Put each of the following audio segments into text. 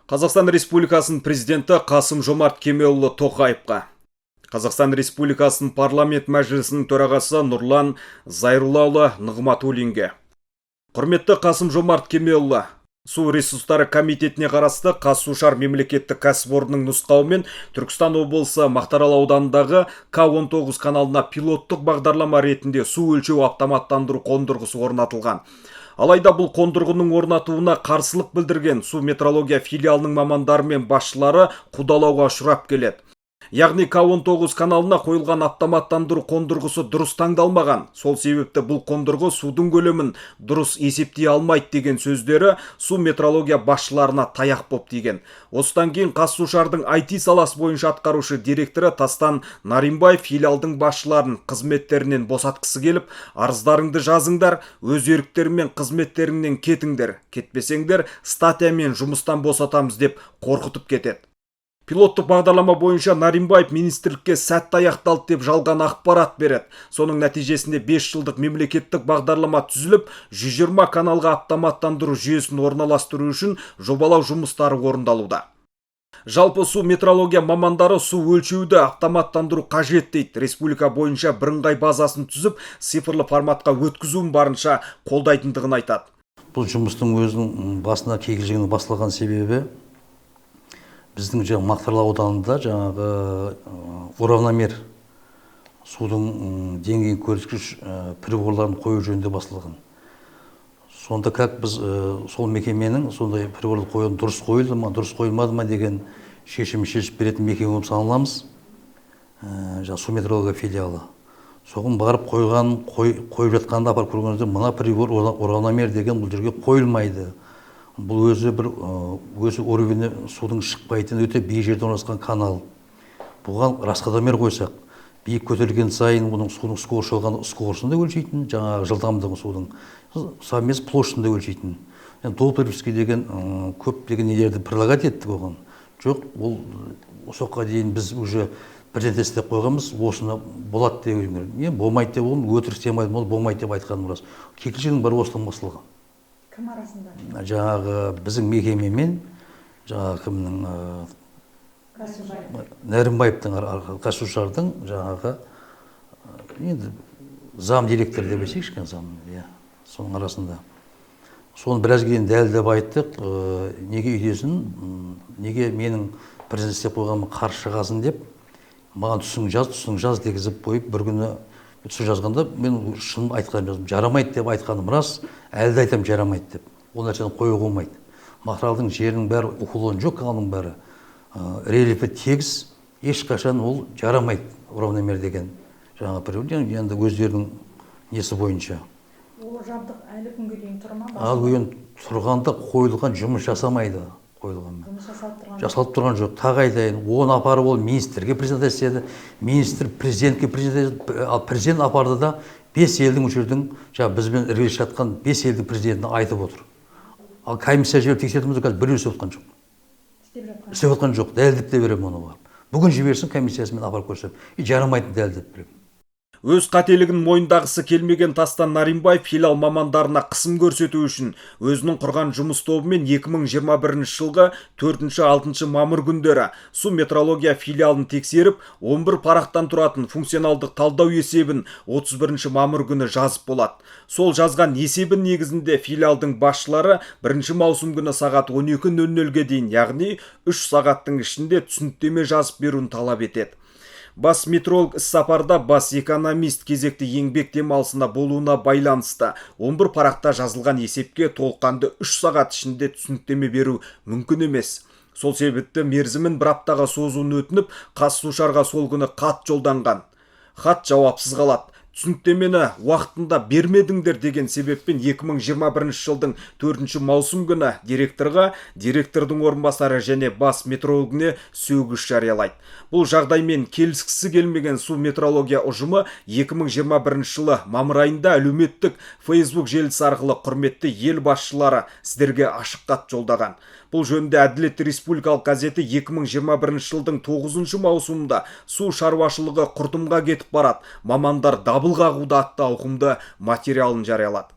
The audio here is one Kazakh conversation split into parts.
Қазақстан Республикасының Президенті Қасым Жомарт Кемелұлы Тоқаевқа, Қазақстан Республикасының Парламент Мәжілісінің төрағасы Нұрлан Зайроллаұлы Нығматулинге. Құрметті Қасым Жомарт Кемелұлы, Су ресурстары комитетіне қарасты «Қазсушар» мемлекеттік кәсіпорнының нұсқауымен Түркістан облысы Мақтарал ауданындағы К-19 каналына пилоттық бағдарлама ретінде су өлшеу автоматтандыру қондырғысы орнатылған. Алайда бұл қондырғының орнатуына қарсылық білдірген су метрология филиалының мамандары мен басшылары қудалауға ұшырап келеді. Яғни К-19 каналына қойылған автоматтандыру қондырғысы дұрыс таңдалмаған, сол себепті бұл қондырғы судың көлемін дұрыс есептей алмайды деген сөздері су метрология басшыларына таяқ боп тиген. Осыдан кейін «Қазсушардың» IT саласы бойынша атқарушы директоры Тастан Наримбаев филиалдың басшыларын қызметтерінен босатқысы келіп, «Арыздарыңды жазыңдар, өз еріктерімен қызметтеріңнен кетіңдер, кетпесеңдер, статьямен жұмыстан босатамыз» деп қорқытып кетеді. Пилоттық бағдарлама бойынша Наримбаев министрлікке сәтті аяқталды деп жалған ақпарат береді. Соның нәтижесінде 5 жылдық мемлекеттік бағдарлама түзіліп, 120 каналға автоматтандыру жүйесін орналастыру үшін жобалау жұмыстары орындалуда. Жалпы, су метрология мамандары су өлшеуді автоматтандыру қажет дейді. Республика бойынша бірыңғай базасын түзіп, цифрлы форматқа өткізуін барынша қолдайтындығын айтады. Бұл жұмыстың өзінің басына кикілжіңнің басталған себебі біздің жаңағы Мақтаарал ауданында жаңағы уровномер, судың деңгейін көрсеткіш приборларын қою жөнінде басталған. Сонда как біз сол мекеменің сондай приборлар қою дұрыс қойылды ма, дұрыс қойылмады ма деген шешім шешіп беретін мекеме болып саналамыз, жаңағы су метрология филиалы. Соған барып қойған, қойып жатқанда апарып көргенімізде, мына прибор, уровномер деген, бұл жерге қойылмайды, бұл өзі бір өзі уровені судың шықпайтын өте биік жерде орналасқан канал, бұған расходомер қойсақ, биік көтерілген сайын оның судың скорости алған, скоростын да өлшейтін, жаңағы жылдамдығын судың, совместно площадь да өлшейтін. Енді доплеровский деген көптеген нелерді предлагать еттік оған. Жоқ, ол осы уақытқа дейін біз уже презентация істеп қойғанбыз, осыны болады деп. Не болмайды деп, оны өтірік істей алмаймын, ол болмайды деп айтқаным рас. Кикілжіңнің бәрі осыдан басталған. Кім арасында? Жаңағы біздің мекемемен жаңағы кімнің, Нәрімбаевтың, «Қазсушардың» жаңағы енді зам директор деп айтсайықшы, кішкене зам, иә, соның арасында. Соны біразға дейін дәлелдеп айттық, неге өйтесің, неге менің презентация істеп қойғаныма қарсы шығасың деп, маған түсің жаз, түсің жаз дегізіп қойып, бір күні түсін жазғанда мен шын айтқаным жаздым. Жарамайды деп айтқаным рас, әлі де айтамын жарамайды деп. Ол нәрсені қоюға болмайды. Мақтааралдың жерінің бәрі уклон жоқ, каналдың бәрі рельефі тегіс, ешқашан ол жарамайды уровномер деген жаңағы прибор енді өздерінің несі бойынша. Ол жабдық әлі күнге дейін тұр ма? Ал енді тұрғанда қойылған, жұмыс жасамайды қойылған. Жұмыс жасалып тұрған жоқ. Жасалып тұрған жоқ. Тағы айтайын, оны апарып ол министрге презентация істеді, министр президентке презентация, ал президент апарды да бес елдің, осы жердің жаңағы бізбен іргелес жатқан бес елдің президентіне айтып отыр. Ал комиссия жіберіп тексертіп, қазір біреу істеп жатқан жоқ. Істеп жатқан Істеп жатқан жоқ, дәлелдеп те беремін оны барып. Бүгін жіберсін комиссиясын, мен апарып көрсетемін и жарамайтынын дәлелдеп беремін. Өз қателігін мойындағысы келмеген Тастан Наримбаев филиал мамандарына қысым көрсету үшін өзінің құрған жұмыс тобымен 2021 жылғы 4-6 мамыр күндері су метрология филиалын тексеріп, 11 парақтан тұратын функционалдық талдау есебін 31 мамыр күні жазып болады. Сол жазған есебін негізінде филиалдың басшылары 1 маусым күні сағат 12:00-ге дейін, яғни 3 сағаттың ішінде түсініктеме жазып беруін талап етеді. Бас метролог іс сапарда, бас экономист кезекті еңбек демалысында болуына байланысты 11 парақта жазылған есепке толыққанды 3 сағат ішінде түсініктеме беру мүмкін емес. Сол себепті мерзімін бір аптаға созуын өтініп, «Қазсушарға» сол күні хат жолданған. Хат жауапсыз қалады. Түсініктемені уақытында бермедіңдер деген себеппен 2021 жылдың 4 маусым күні директорға, директордың орынбасары және бас метрологіне сөгіс жариялайды. Бұл жағдаймен келіскісі келмеген су метрология ұжымы 2021 жылы мамыр айында әлеуметтік Facebook желісі арқылы «Құрметті ел басшылары, сіздерге ашық хат» жолдаған. Бұл жөнінде «Әділет» республикалық газеті 2021 жылдың 9 маусымында «Су шаруашылығы құрдымға кетіп барады, мамандар дабыл қағуда» атты ауқымды материалын жариялады.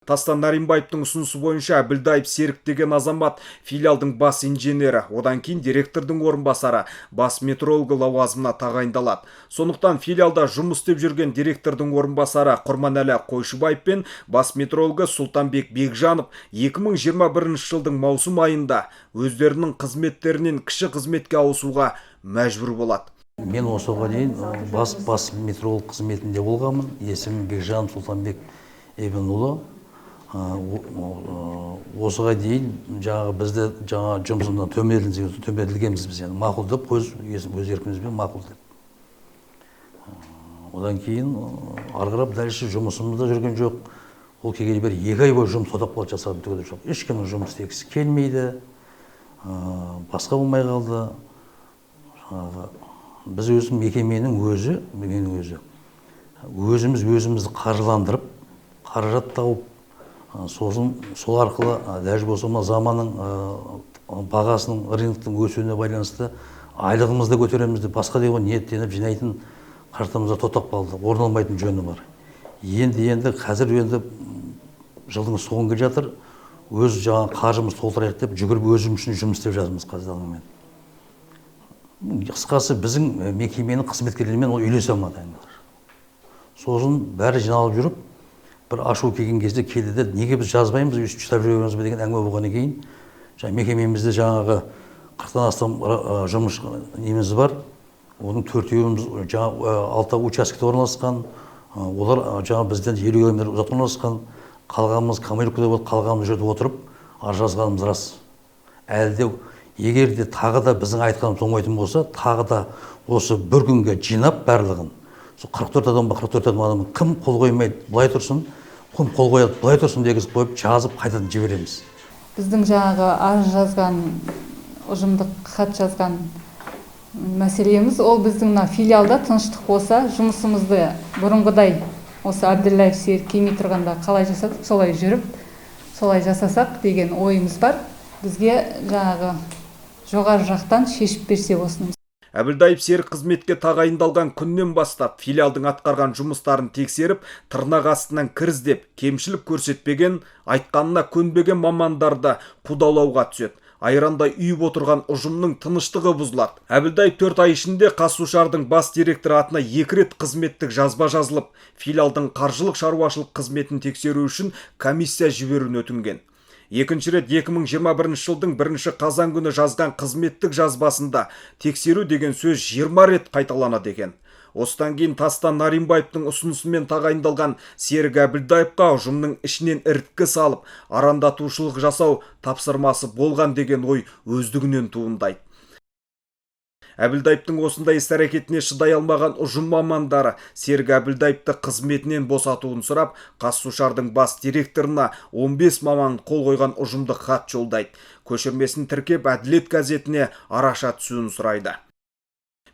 Тастан Наримбаевтың ұсынысы бойынша Әбілдаев Серік деген азамат филиалдың бас инженері, одан кейін директордың орынбасары, бас метрологы лауазымына тағайындалады. Сондықтан филиалда жұмыс істеп жүрген директордың орынбасары Құрманәлі Қойшыбаев пен бас метрологы Сұлтанбек Бекжанов 2021 жылдың маусым айында өздерінің қызметтерінен кіші қызметке ауысуға мәжбүр болады. Мен осыға дейін бас метролог қызметінде болғанмын. Есімім Бекжанов Сұлтанбек Ибнұлы. Осыға дейін жаңағы бізді жаңа жұмысымыздан төмендетілгенбіз біз, енді мақұл деп өз еркімізбен мақұл деп. Одан кейін ары қарап дальше жұмысымыз да жүрген жоқ. Ол келгелі бері 2 ай бойы жұмыс тоқтап қалды, жасадым түгелі жоқ. Ешкімнің жұмыс істегісі келмейді, басқа болмай қалды. Біз өзім мекеменің өзі, өзі өзіміз өзімізді қаржыландырып, қаражат тауып, сосын сол арқылы даже болса мына заманның бағасының, рыноктың өсуіне байланысты айлығымызды көтереміз деп басқа деген ниеттеніп жинайтын қаражатымыз да тоқтап қалды, орын алмайтын жөні бар. Енді қазір енді жылдың соңы келе жатыр, өз жаңа қаржымызды толтырайық деп жүгіріп өзіміз үшін жұмыс істеп жатырмыз қазір момент. Қысқасы, біздің мекеменің қызметкерлерімен ол үйлесе алмады. Сосын бәрі жиналып жүріп, бір ашу келген кезде келді де, неге біз жазбаймыз, өйстіп ұстап жүреміз бе деген әңгіме болғаннан кейін, жаңа мекемемізде жаңағы 40-тан астам жұмыс неміз бар, оның 4-еуіміз жаңа 6 учаскеде орналасқан, олар жаңа бізден 50 километр ұзақта орналасқан, қалғанымыз командировкада болып, қалғанымыз жерде отырып арыз жазғанымыз рас. Әлі де егер де тағы да біздің айтқанымыз оңбайтын болса, тағы да осы бір күнге жинап барлығын, сол 44 адам ба, 44 адам кім қол қоймайды, былай тұрсын, кім қол қояды, былай тұрсын дегізіп қойып, жазып қайтадан жібереміз. Біздің жаңағы арыз жазған, ұжымдық хат жазған мәселеміз, ол біздің мына филиалда тыныштық болса, жұмысымызды бұрынғыдай осы Әбділдаев Серік келмей тұрғанда қалай жасадық, солай жүріп, солай жасасақ деген ойымыз бар. Бізге жаңағы жоғары жақтан шешіп берсе осыны. Әбілдаев Серік қызметке тағайындалған күннен бастап филиалдың атқарған жұмыстарын тексеріп, тырнақ астынан кір іздеп, кемшілік көрсетпеген, айтқанына көнбеген мамандарды қудалауға түседі. Айрандай үйіп отырған ұжымның тыныштығы бұзылады. Әбілдаев 4 ай ішінде Қазсушардың бас директоры атына 2 рет қызметтік жазба жазылып, филиалдың қаржылық шаруашылық қызметін тексеру үшін комиссия жіберуін өтінген. Екінші рет 2021 жылдың 1 қазан күні жазған қызметтік жазбасында тексеру деген сөз 20 рет қайталанады екен. Осыдан кейін Тастан Наримбаевтың ұсынысымен тағайындалған Серік Әбілдаевқа ұжымның ішінен іріткі салып, арандатушылық жасау тапсырмасы болған деген ой өздігінен туындайды. Әбілдаевтың осындай іс-әрекетіне шыдай алмаған ұжым мамандары Серік Әбілдаевты қызметінен босатуын сұрап, Қазсушардың бас директорына 15 маман қол қойған ұжымдық хат жолдайды. Көшірмесін тіркеп, Әділет газетіне араша түсуін сұрайды.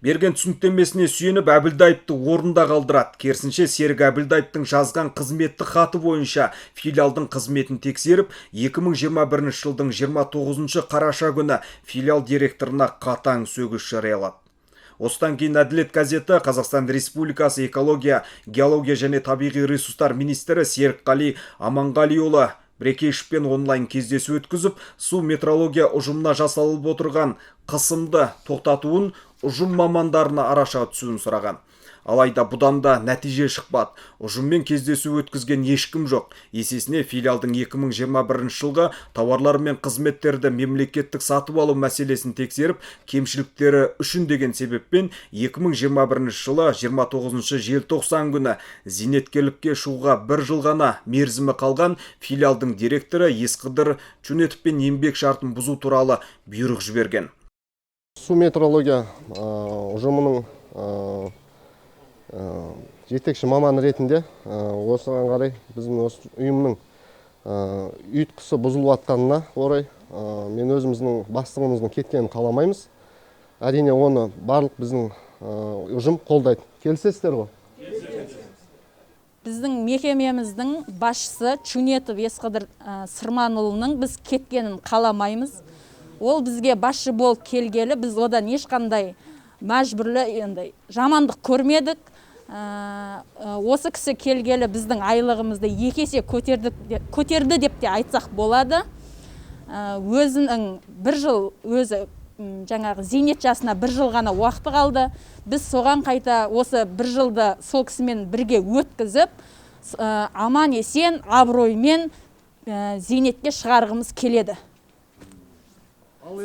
Берген түсініктемесіне сүйеніп, Әбілдаевты орында қалдырады. Керісінше, Серік Әбілдаевтың жазған қызметтік хаты бойынша филиалдың қызметін тексеріп, 2021 жылдың 29 қараша күні филиал директорына қатаң сөгіс жариялады. Осыдан кейін Әділет газеті Қазақстан Республикасы экология, геология және табиғи ресурстар министрі Серікқали Аманғалиұлы Брекешевпен онлайн кездесу өткізіп, су метрология ұжымына жасалып отырған қысымды тоқтатуын, ұжым мамандарына араша түсуін сұраған. Алайда бұдан да нәтиже шықпады. Ұжыммен кездесу өткізген ешкім жоқ. Есесіне филиалдың 2021 жылғы тауарлар мен қызметтерді мемлекеттік сатып алу мәселесін тексеріп, кемшіліктері үшін деген себеппен 2021 жылы 29 желтоқсан күні зейнеткерлікке шығуға бір жыл ғана мерзімі қалған филиалдың директоры Есқыдыр Чунетовпен еңбек шартын бұзу туралы бұйрық жіберген. Су метрология ұжымының жетекші маманы ретінде осыған қарай біздің осы ұйымның ұйытқысы бұзылып жатқанына орай мен өзіміздің бастығымыздың кеткенін қаламаймыз. Әрине, оны барлық біздің ұжым қолдайды. Келісесіздер ғой? Біздің мекемеміздің басшысы Чунетов Есқыдыр Сырманұлының біз кеткенін қаламаймыз. Ол бізге басшы болып келгелі біз одан ешқандай мәжбүрлі енді жамандық көрмедік. Осы кісі келгелі біздің айлығымызды 2 есе көтерді деп те айтсақ болады. Өзінің бір жыл өзі жаңағы зейнет жасына бір жыл ғана уақыты қалды. Біз соған қайта осы бір жылды сол кісімен бірге өткізіп, аман есен абыроймен зейнетке шығарғымыз келеді.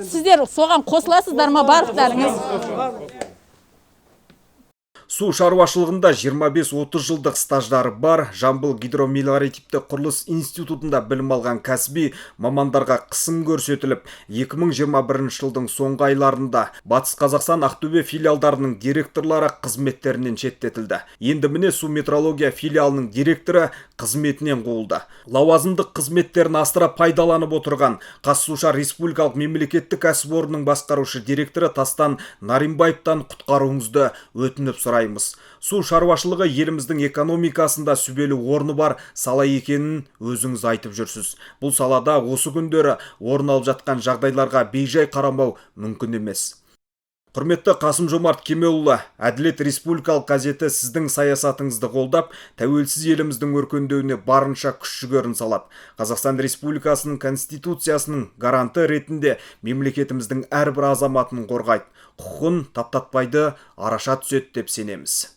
Сіздер соған қосыласыздар ма барлықтарыңыз? Су шаруашылығында 25-30 жылдық стаждары бар Жамбыл гидромелиоративті құрылыс институтында білім алған кәсіби мамандарға қысым көрсетіліп, 2021 жылдың соңғы айларында Батыс Қазақстан, Ақтөбе филиалдарының директорлары қызметтерінен шеттетілді. Енді міне су метрология филиалының директоры қызметінен қуылды. Лауазымдық қызметтерін асыра пайдаланып отырған Қазсушар республикалық мемлекеттік кәсіпорнының басқарушы директоры Тастан Наримбаевтан құтқаруыңызды өтініп сұраймыз. Су шаруашылығы еліміздің экономикасында сүбелі орны бар сала екенін өзіңіз айтып жүрсіз. Бұл салада осы күндері орын алып жатқан жағдайларға бейжай қарамау мүмкін емес. Құрметті Қасым-Жомарт Кемелұлы, Әділет республикалық газеті сіздің саясатыңызды қолдап, тәуелсіз еліміздің өркендеуіне барынша күш-жігерін салады. Қазақстан Республикасының Конституциясының гаранты ретінде мемлекетіміздің әрбір азаматын қорғайды, құқығын таптатпайды, араша түседі деп сенеміз.